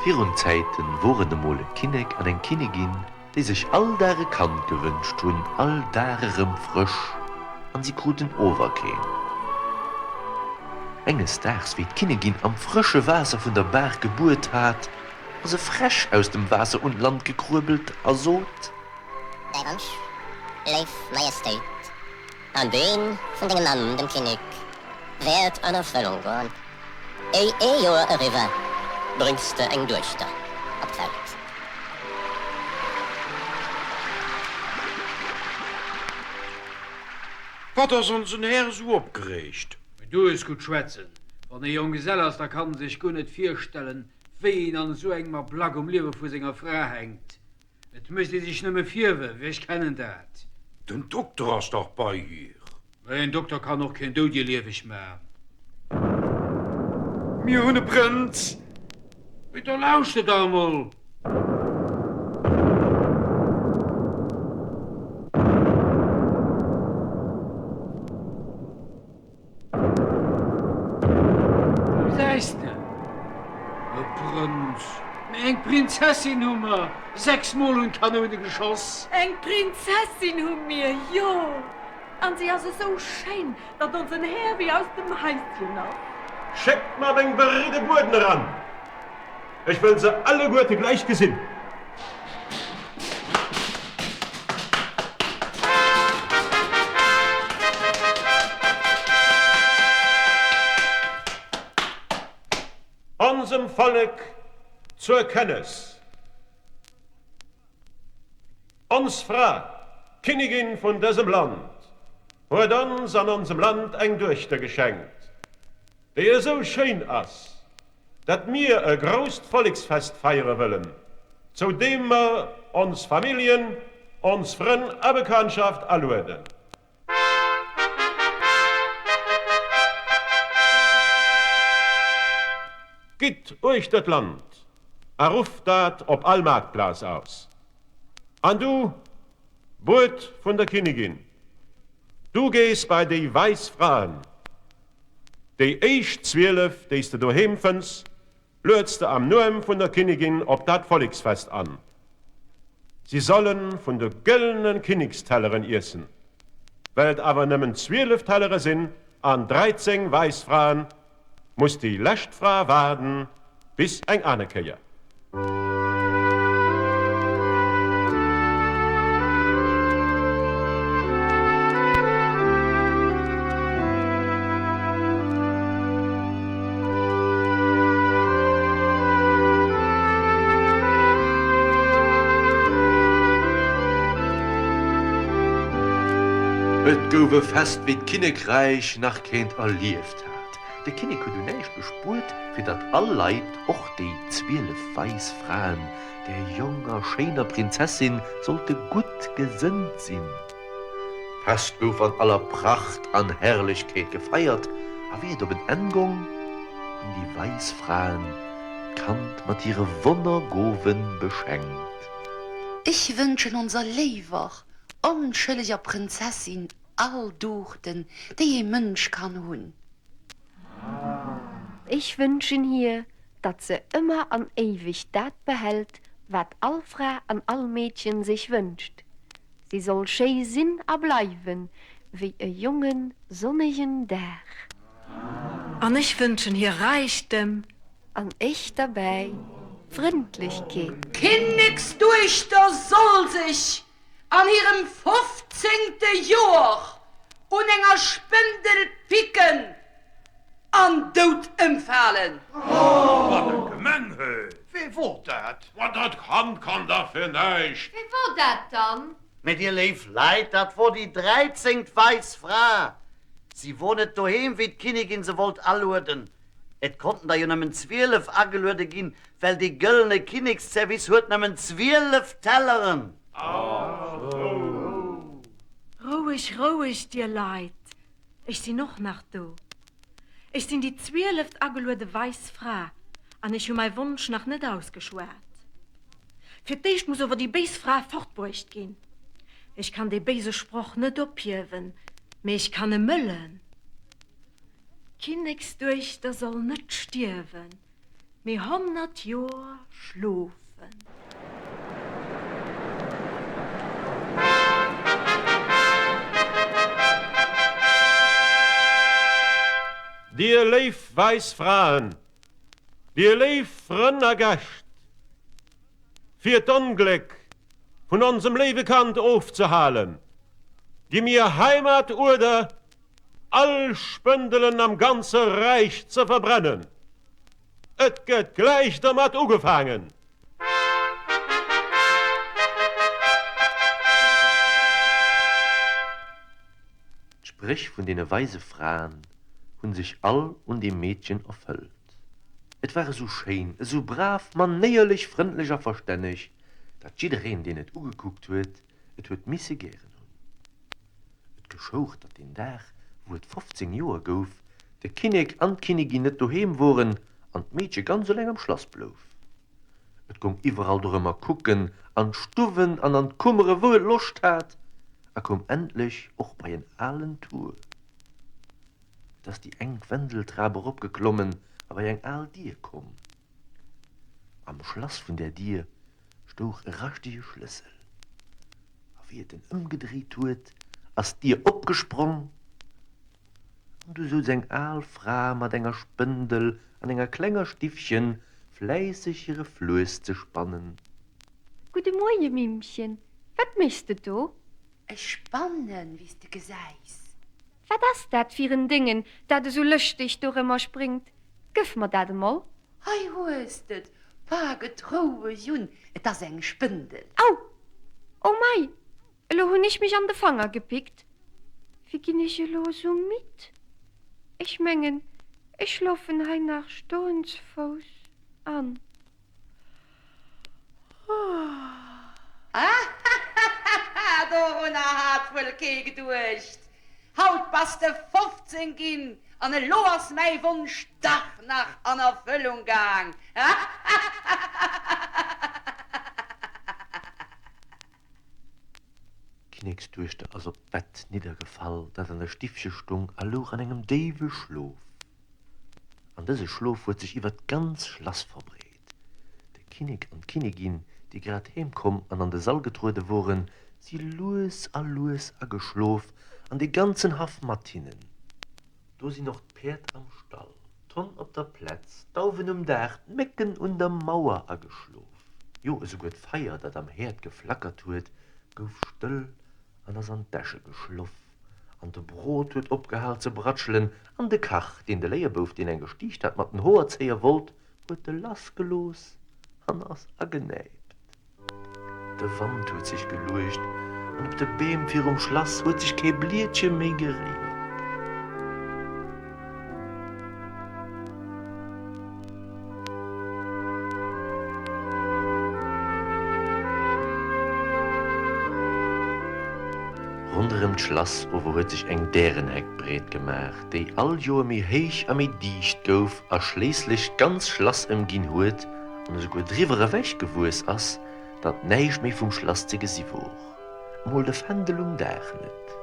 Virun Zäiten wor et emol e Kinnek an eng Kinnigin, déi sech all Dag e Kand gewënscht hunn, all Dag erëm frësch, an si kruten ower keen. Enges Daags, wéi d'Kinnigin am frësche Waasser vun der Baach gebuet hat, ass e Fräsch aus dem Waasser un d'Land gekruebelt a sot. Däi Wonsch, léif Majestéit, an deen vun dengem Mann, dem Kinnek, wäert an Erfëllung goen. Éi ee Joer eriwwer, bréngs de eng Duechter op d'Welt. Wat ass onsen Här esou opgereegt? Du hues gutt schwätzen. Wann ee Jonggesell ass, da kann en sech guer net virstellen, wéi een an esou engem Ablack um Liewe vu senger Fra hänkt. Et mécht ee sech nëmme Virwërf, ech kennen dat. Den Dokter ass dach bei hir. Mä een Dokter kann och keen Doudie lieweg man. Mir hunn e Prënz! Mee da lauschtert dach emol! Gesäis de, e Prënz, mä eng Prinzessin hu mer! Sechsmol hunn d'Kanoune geschoss. Eng Prinzessin hu mir, jo! An si ass esou schéin, datt onsen Här wéi aus dem Haischen ass. Schéckt mer meng beridde Bueden eran, ech wëll se alleguerte gläich gesinn. Onsem Vollek zur Kennes. Ons Fra, d'Kinnigin vun dësem Land, huet ons an onsem Land eng Duechter geschenkt, déi esou schéin ass, dat mir e grousst Volleksfest feiere wëllen, zou deem mer ons Familljen, ons Frënn a Bekanntschaft alueden. Gitt uechter d'Land a rufft dat op all Maartplaz aus. An du, Bued vun der Kinnigin, du gees bei déi weis Fraen, Déi éischt 12, déi s de doheem fënns, lueds de am Nuem vun der Kinnigin op dat Volleksfest an. Si solle vun de gëllene Kinnekstelleren iessen. Well et awer nëmmen 12 Tellere sinn an 13 weis Fraen, muss déi lescht Fra waarden bis eng aner Kéier. Et gouf e Fest, wéi d'Kinnekräich nach keent erlieft hat. De Kinnek huet un näischt gespuert, fir datt all Leit, och déi 12 weis Fraen, där jonger, schéiner Prinzessin sollte gutt gesënnt sinn. D'Fest gouf an aller Pracht an Herrlechkeet gefeiert, a wéi et op en Enn gong, hunn déi weis Fraen d'Kand mat hire Wonnergowen beschenkt. Ech wënschen onser léiwer, onschëlleger Prinzessin all Duuchten, déi ee Mënsch kann hunn. Ech wënschen hir, datt se ëmmer an éiweg dat behält, wat all Fra an all Meedchen sech wënscht, Si soll schéi sinn a bleiwen, wéi e jonge sonnegen Dag. An ech wënschen hir Räichtem. An ech derbäi Frëndlechkeet. D'Kinneksduechter soll sech an hirem fofzéngte Joer un enger Spëndel picken an dout ëmfalen. Wat e Gemeng, he! Wee wor dat? Ma dat Kand kann dach fir näischt! Wee wor dat dann? Mä dir léif Leit, dat wor déi dräizéngt weis Fra. Si wor net doheem, wéi d'Kinnigin se wollt alueden. Et konnten der jo nëmmen 12 ageluede ginn, well dee gëllene Kinneksservice huet nëmmen 12 Telleren. Roueg, roueg, dir Leit, ech sinn och nach do. Ech sinn déi zwieleft ageluede weis Fra an ech hu mäi Wonsch nach net ausgeschwat. Fir d'éischt muss ower déi béis Fra fortbruecht ginn. Ech kann dee béise Sproch net ophiewen, mee ech kann e mëllen. D'Kinneksduechter soll net stierwen. Mee 100 Joer schlofen. Dir léif wäiss Fraen, Dir léif Frënn a Gäscht, fir d'Ongléck vun onsem léiwe Kand ofzehalen, gi mir heimat Uerder, all Spëndelen am ganze Räich ze verbrennen. Et gëtt gläich dermat ugefaangen! D'Spréch vun deene weise Fraen hunn sech all un deem Meedchen erfëllt. Et war esou schéin, esou brav, manéierlech, frëndlech a verstänneg, datt jiddereen, deen et ugekuckt huet, et huet misse gären hunn. Et geschouch, datt deen Dag, wou et 15 Joer gouf, de Kinnek an d'Kinnigin net doheem woren an d'Meedche ganz eleng am Schlass blouf. Et gong iwwerall dorëmmer kucken, an d'Stuwwen an an d'Kummere wou et Loscht hat, a koum endlech och bei en alen Tur. Et ass déi enk Wendeltrap eropgeklommen a bei eng al Dier komm. Am Schlass vun där Dier stouch e raschtege Schlëssel, a wéi et en ëmgedréit huet, ass d'Dier opgesprong, an du souz eng al Fra mat enger Spëndel an enger klenger Stiffchen fläisseg hire Fluess ze spannen. Gudde Moie, Mimmchen, wat méchs de do? Ech spannen, wéi s de gesäis. Wat ass dat fir en Déngen, dat esou lëschteg dorëmmer spréngt? Gëff mer dat emol. Hei hues d'et, pak et roueg un, et ass eng Spëndel. Au! Oh mei, elo hunn ech mech an de Fanger gepickt. Wéi ginn ech elo esou midd? Ech mengen, ech schlofen hei nach stoensfouss an. Hahahaha, dorunner hat wuel kee geduecht. Haut bass de 15 ginn an elo ass mäi Wonsch dach nach an Erfëllung gaang. Hahahaha. D'Kinneksduechter ass op d'Bett niddergefall, dat an der Stiffche stung, a louch an engem déiwe Schlof. An dëse Schlof huet sech iwwer d'ganz Schlass verbreet. De Kinnek an d'Kinnigin, déi grad heem komm an an de Sall getruede woren, si lues a lues ageschlof, an de ganzen Haff mat hinnen. Do sinn och d'Päerd am Stall, d'Honn op der Plätz, d'Dauwen um Daach, d'Mécken un der Mauer ageschlof. Jo, esouguer d'Feier, dat am Häerd geflackert huet, gouf stëll an ass an d'Äsche geschloff. An de Brot huet opgehal ze bratschelen, an de Kach, deen de Léierbouf, deen eng gestiicht hat, mat den Hoer zéie wollt, huet e lassgelooss an ass agenäipt. De Wand huet sech geluecht, an op de Beem virum Schlass huet sech kee Blietche méi geréiert. Ronderëm d'Schlass ower huet sech eng Därenheck breet gemaach, déi all Joer méi héich a méi dicht gouf a schléisslech d'ganz Schlass ëmginn huet an esouguer driwwer ewech gewuess ass, datt näischt méi vum Schlass ze gesi wor, emol de Fändel um Daach net.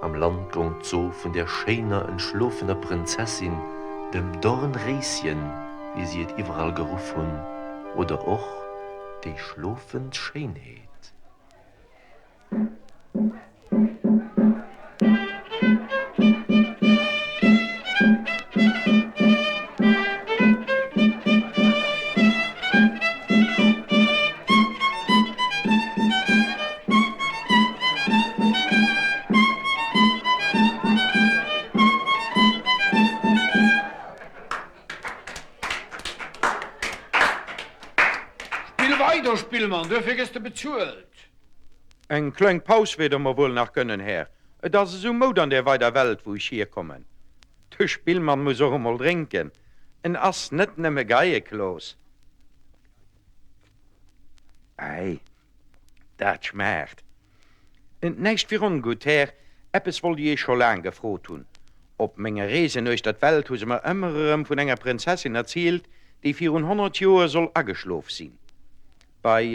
Am Land gong d'So vun där schéiner entschlofener Prënzessin, dem Dornréisschen, wéi si et iwwerall geruff hunn, oder och déi schlofend Schéinheet. Spill weider, Spillmann, duerfir gëss de bezuelt. Eng kleng Paus wier Der mer wuel nach gönnen, Här. Et ass esou Moud an där weider Welt, wou ech hierkommen. De Spillmann muss och emol drénken. En ass net nëmme Geieklos. Ei, dat schmaacht. Näischt fir ongutt, Här, eppes wollt ech Iech scho laang gefrot hunn. Op menge Reesen uechter d'Welt hu se mer ëmmer erëm vun enger Prinzessin erzielt, déi virun 100 Joer soll ageschlof sinn. Bei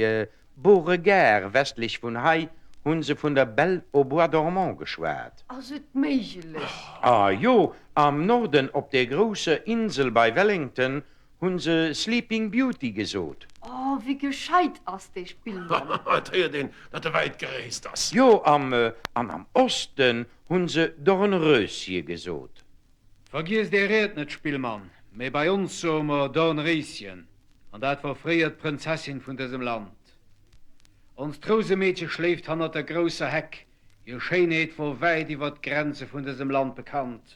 Beauregard, westlech vun hei, hu se vun der Belle au bois dormant geschwat. Ass et méiglech? A jo, am Norden op der grousser Insel bei Wellington. Hunn se Sleeping Beauty gesot? Oh, wéi gescheit ass dee Spillmann! Et héiert een, datt e wäit gereest ass. Jo, am an am Osten hunn se Dornröschen gesot. Vergiesst är Ried net, Spillmann, mee bei ons soe mer Dornréischen, an dat wor fréier d'Prënzessin vun dësem Land. Onst Rousemeedche schléift hannert der grousser Heck, Hir Schéinheet wor wäit iwwer d'Grenze vun dësem Land bekannt.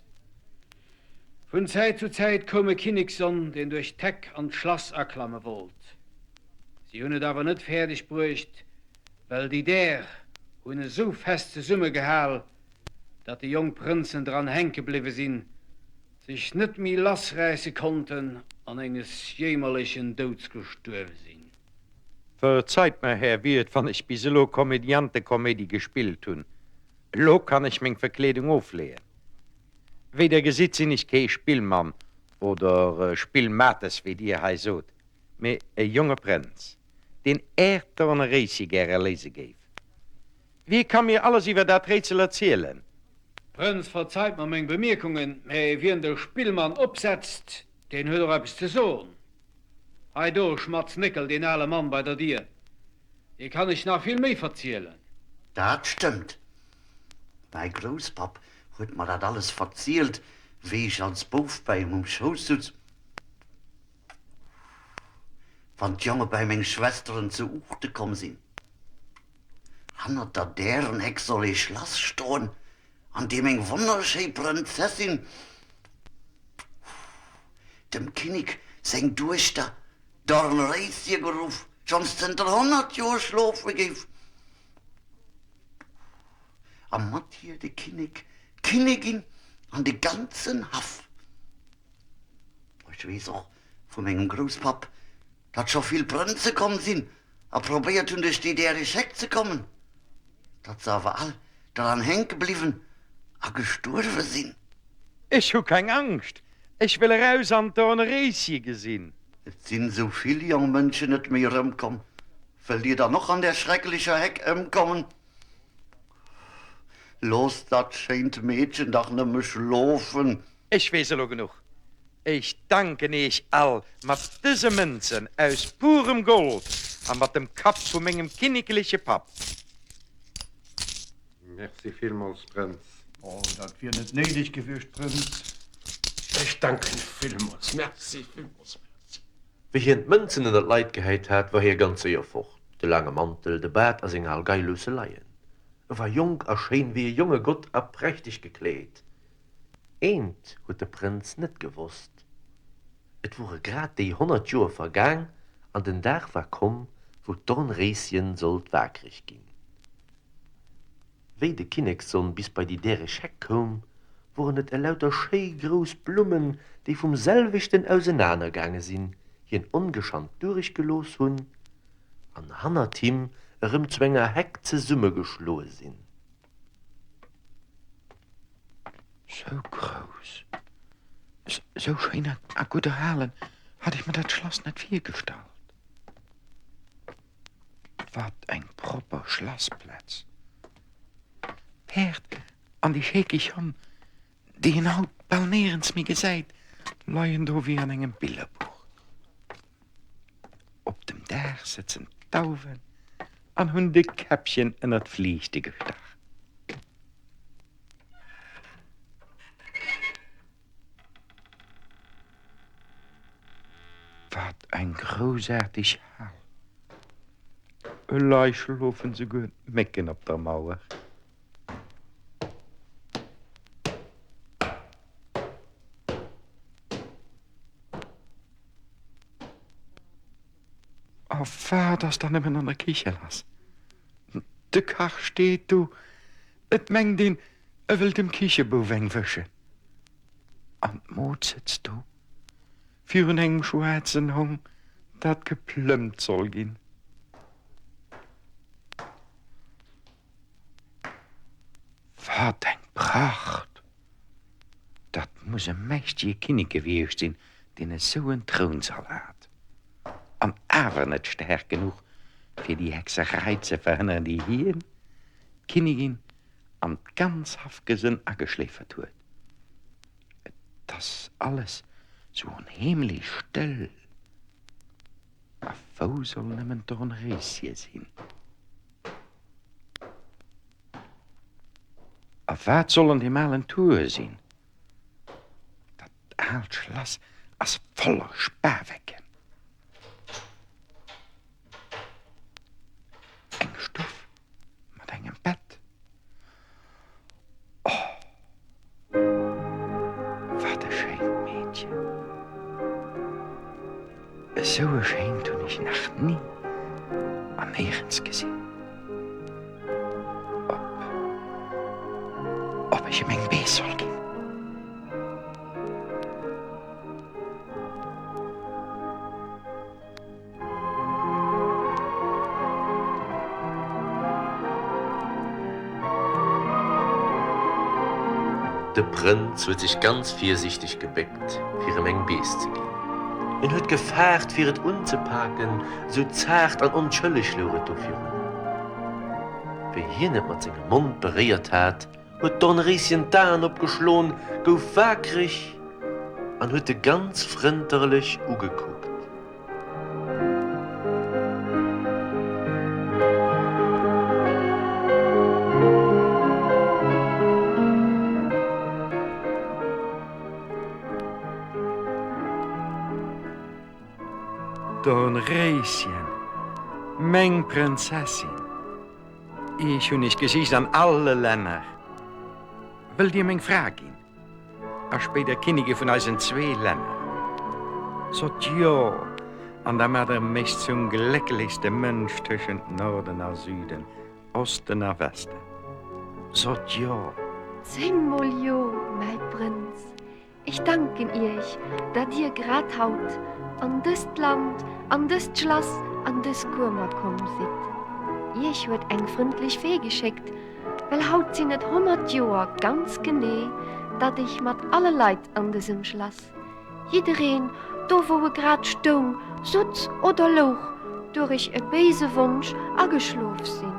Vun Zäit zu Zäit koum e Kinneksson, deen duerch d'Heck an d'Schlass aklamme wollt. Si hunn et awer net fäerdeg bruecht, well déi Där hunn esou fest zesummegehal, datt déi jonk Prënzen dran hänke bliwwe sinn, sech net méi lassräisse konnten an enges jéimerlechen Douds gestuerwe sinn. Verzeit mer, Här Wirt, wann ech bis elo Komödiantekomédie gespillt hunn. Elo kann ech meng Verkleedung ofleeën. Wéi Der gesitt, sinn ech kee Spillmann oder Spillmates, wéi Dir hei sot, mee e jonge Prënz, deen Äert Dorneréische gär erléise géif. Wie ka mir alles iwwer dat Rätsel erzielen? Prënz, verzeit mer meng Bemierkungen, mee wien de Spillmann opsetzt, deen huet och eppes ze soen. Hei do, Schmatz Néckel, deen ale Mann bei der Dier, dee kann ech nach vill méi verzielen. Dat stëmmt. Mäi Grousspapp huet mer dat alles verzielt, wéi ech als Bouf bäi him um Schouss sutz, wann d'Jonge bäi meng Schwesteren zu Uuchte komm sinn. Hannert der Därenheck soll ee Schlass stoen, an deem eng wonnerschéi Prënzessin dem Kinnek seng Duechter Dornréische geruff, schonns zënter 100 Joer schlofe géif, a mat hir de Kinnek, d'Kinnegin an de ganzen Haff. Ech weess och vu mengem Grousspapp, datt scho vill Prënze komm sinn a probéiert hunn duerch déi däreg Heck ze kommen, datt se awer all dran hänke bliwwen a gestuerwe sinn. Ech hu keng Angscht, ech wëll eraus an d'Dornréische gesinn. Et sinn esou vill jong Mënschen net méi erëmkomm. Wëllt Dir dann och an där schrecklecher Heck ëmkommen? Loosst dat schéint Meedchen dach nëmme schlofen! Ech weess elo genuch. Ech danken Iech all mat dëse Mënzen aus purem Gold a mat dem Kapp vu mengem kinnekleche Papp. Merci villmools, Prënz. Oh, dat wier net néideg gewiescht, Prënz. Ech danken villmools. Merci villmools, merci. Wéi hien d'Mënzen ënner d'Leit gehäit hat, war hie ganz séier fort. De laange Mantel, de Baart a seng al Gei loosse leien. E war jonk a schéin wéi e jonge Gott a prächteg gekleet. Eent huet de Prënz net gewosst, Et wore grad déi 100 Joer vergaang an den Dag war komm, wou d'Dornréischen sollt waakreg ginn. Wéi de Kinneksson bis bei déi däreg Heck koum, woren et elauter schéi grouss Blummen, déi vum selwechten ausenaner gaange sinn, hien ongeschant durechgelooss hunn an hannert him erëm zu enger Heck zesummegeschloe sinn. Sou grouss, sou schéin a gutt erhalen hat ech mer dat Schlass net virgestallt. Wat eng propper Schlassplaz! D'Päerd an déi scheekeg Honn, déi een haut bal néierens méi gesäit, leien do wéi an engem Billerbuch. Op dem Daach sëtzen d'Dauwen an hunn de Käppchen ënner d'Fliichte gestach. Wat eng groussaarteg Hal! Elei schlofen souguer d'Mécken op der Mauer. A wat ass dann nëmmen an der Kiche lass? De Kach steet do, et mengt een, e wëllt dem Kichebouf eng wëschen. An d'Mod sëtzt do virun engem schwaarzen Hong, dat geplëmmt soll ginn. Wat eng Pracht! Dat muss e mächtege Kinnek gewiescht sinn, deen esou en Trounsall hat. An awer net staark genuch, fir déi Hexerei ze verhënneren, déi hien, d'Kinnigin an d'ganz Haffgesënn ageschléifert huet. Et ass alles. Sou onheemlech stëll. A wou soll nëmmen d'Dornréisie sinn? A wat soll an deem alen Tour sinn? Dat aalt Schlass ass voller Spawecken. Eng Stuff mat engem Bett. Oh, wat e schéint Meedchen! Esou e schéint hunn ech nach ni an néierens gesinn. Ob, ob ech em eng Bees soll ginn? De Prënz huet sech ganz virsiichteg gebéckt, fir em eng Bees ze ginn. En huet gefaart, fir et unzepaken, sou zaart an onschëlleg louch et do virun him. Wéi hien et mat sengem Mond beréiert hat, huet d'Dornréischen d'Aen opgeschlon, gouf waakreg an huet e ganz frënterlech ugekuckt. Dornréischen, meng Prinzessin, ech hunn iech gesicht an alle Länner. Wëllt Dir meng Fra ginn a spéider Kinnige vun eisen zwee Länner? Sot jo, an da maacht Der mech zum glécklechste Mënsch tëschent Norden a Süden, Osten a Westen. Sot jo! Zéngmol jo, mäi Prënz! Ech danken Iech, datt Dir grad haut an dëst Land, an dëst Schlass, an dës Kuemer komm sidd. Iech huet eng frëndlech Fee geschéckt, well haut sinn et 100 Joer ganz genee, datt ech mat alle Leit an dësem Schlass, jiddereen do wou e grad stoung, sutz oder louch, durech e béise Wonsch ageschlof sinn.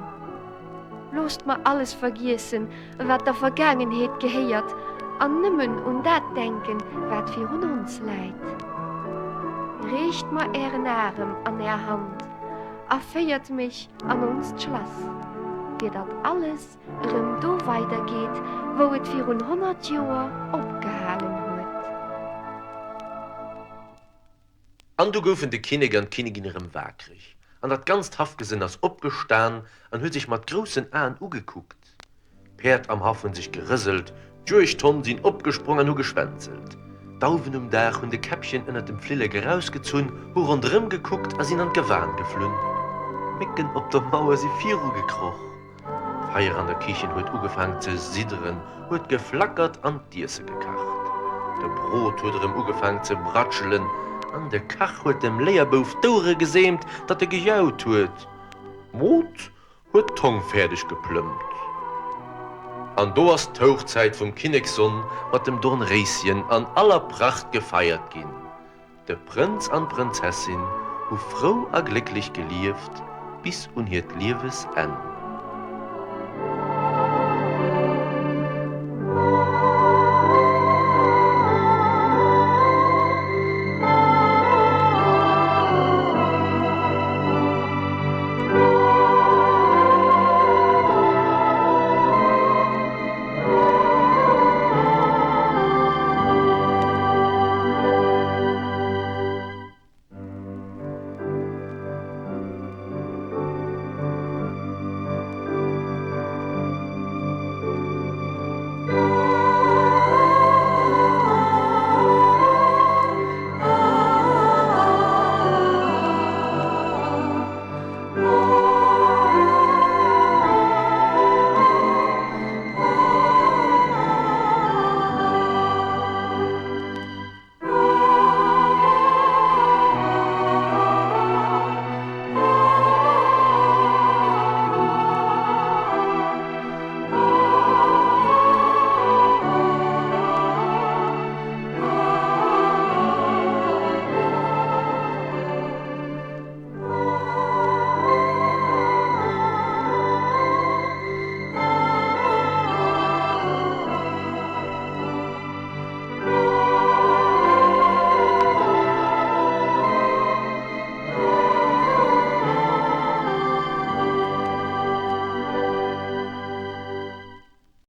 Loosst mer alles vergiessen, wat der Vergaangenheet gehéiert, an nëmmen un dat denken, wat virun ons läit. Reecht mer ären Arem an är Hand a féiert mech an onst Schlass, fir datt alles erëm do weidergeet, wou et virun 100 Joer opgehalen huet. An du goufen de Kinnek an d'Kinnigin erëm waakreg, an dat ganzt Haffgesënn ass opgestan an huet sech mat groussen Aen ugekuckt. D'Päerd am Haff hunn sech gerëselt, d'Juegdhonn sinn opgesprong an hu geschwänzelt. D'Dauwen um Daach hunn de Käppchen ënnert dem Flillek erausgezunn, hu ronderëm gekuckt a sinn an d'Gewan geflunn. D'Mécken op der Mauer si virugekroch. D'Feier an der Kichen huet ugefaang ze sidderen, huet geflackert an d'Iesse gekacht. De Brot huet erëm ugefaang ze bratschelen an de Kach huet dem Léierbouf d'Ouere geseemt, datt e gejaut huet. D'Mod huet d'Hong fäerdeg geplëmmt. An do ass d'Houchzäit vum Kinnekssonn mat dem Dornréischen an aller Pracht gefeiert ginn. De Prënz an d'Prënzessin hu frou a glécklech gelieft bis un hiert Liewesenn.